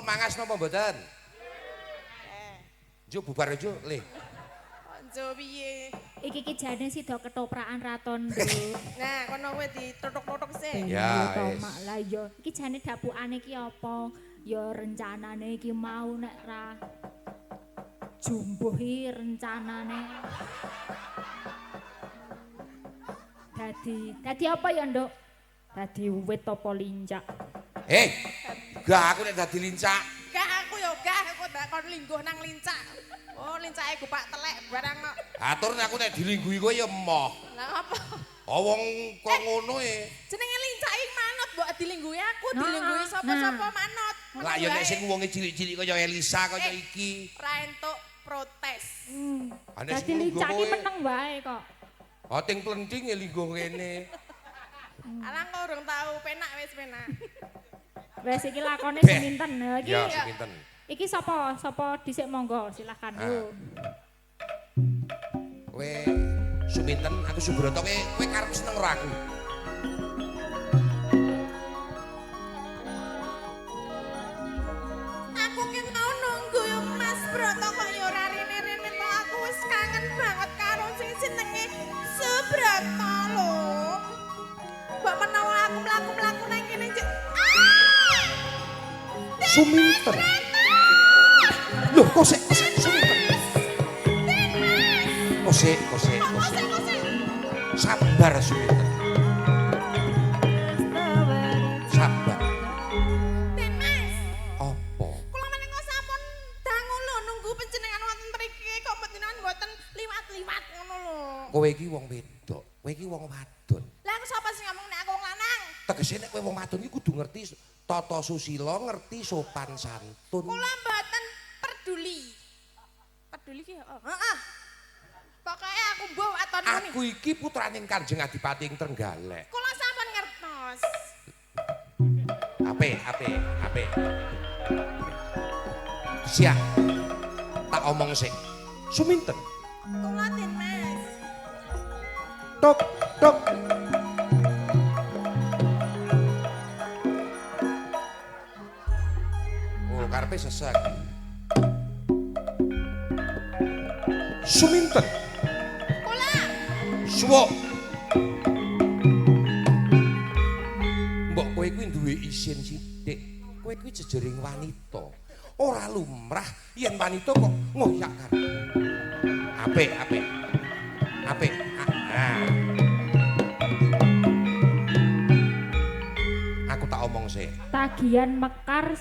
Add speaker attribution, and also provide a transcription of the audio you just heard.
Speaker 1: mangas napa mboten? Njuk bubar njuk le.
Speaker 2: Njo piye?
Speaker 3: Iki ki jane sida ketoprakan raton, Nduk.
Speaker 2: Nah, kono kowe ditotok-totok sih.
Speaker 1: Ya, wis.
Speaker 3: Mak lah ya. Iki jane dapukane ki apa? Ya rencanane iki mau nek ra jumbuh iki rencanane. Dadi apa ya, Nduk? Dadi wit apa lincak?
Speaker 1: Eh, gak aku nek dadi lincak.
Speaker 2: Gak aku ya gak aku tak kon lingguh nang lincak. Oh, lincake gupak telek barang kok.
Speaker 1: Atur nek aku nek dilingguhi kowe ya emoh.
Speaker 2: Lah apa?
Speaker 1: Oh wong kok ngono e.
Speaker 2: Jenenge lincak iki manut mbok dilingguhi aku,
Speaker 3: Nah,
Speaker 2: dilingguhi sapa-sapa manut.
Speaker 1: Lah ya nek sing wonge cilik-cilik kaya Elisa kaya iki.
Speaker 2: Ora entuk protes.
Speaker 1: Ah, nek
Speaker 3: Dadi
Speaker 1: sing lungguh
Speaker 3: lincak iki
Speaker 1: kowe.
Speaker 3: meneng wae kok.
Speaker 1: Oh ting plenting e lingguh kene.
Speaker 2: Alah kok urung tau penak wis penak.
Speaker 3: Wes iki lakone
Speaker 1: Beh.
Speaker 3: seminten. Nah, iki
Speaker 1: Ya seminten.
Speaker 3: iki sapa? Sapa dhisik monggo silahkan.
Speaker 1: Ah.
Speaker 3: Yo.
Speaker 1: Kowe Suminten, aku Subroto kowe karep seneng karo aku.
Speaker 2: Aku ki mau nunggu yo Mas Broto kok yo ora rene-rene to aku wis kangen banget karo sing jenenge Subroto lho. Mbok menawa aku mlaku-mlaku nang kene cek. Ah!
Speaker 1: Suminten. Loh, kok sik kok sik Suminten. Kok sik kok sik kok sik. Sabar Suminten. Sabar.
Speaker 2: Den Mas,
Speaker 1: Apa?
Speaker 2: kula menika sampun dangu lho nunggu panjenengan wonten mriki kok panjenengan mboten liwat-liwat ngono lho.
Speaker 1: Kowe iki wong wedok, kowe iki wong wadon.
Speaker 2: Lah aku sapa sing ngomong nek aku wong lanang?
Speaker 1: Tegese nek kowe wong wadon iki kudu ngerti tata susila, ngerti sopan santun.
Speaker 2: Kula mboten peduli. Peduli ki heeh. Heeh. Pokoke aku mbuh waton muni.
Speaker 1: Aku iki putraning Kanjeng Adipati ing Trenggalek.
Speaker 2: Kula sampun ngertos.
Speaker 1: Ape, ape, ape. Siap. Tak omong sik. Suminten.
Speaker 2: Kula Den Mas.
Speaker 1: Tok, tok. Oh, karepe sesek. Suminten.
Speaker 2: Kula
Speaker 1: Suwuk. Mbok kowe kuwi duwe isin sithik. Kowe kuwi jejering wanita. Ora lumrah yen wanita kok ngoyak karep. Apik, apik. Apik. Ah. Aku tak omong sik.
Speaker 3: Tagihan mekar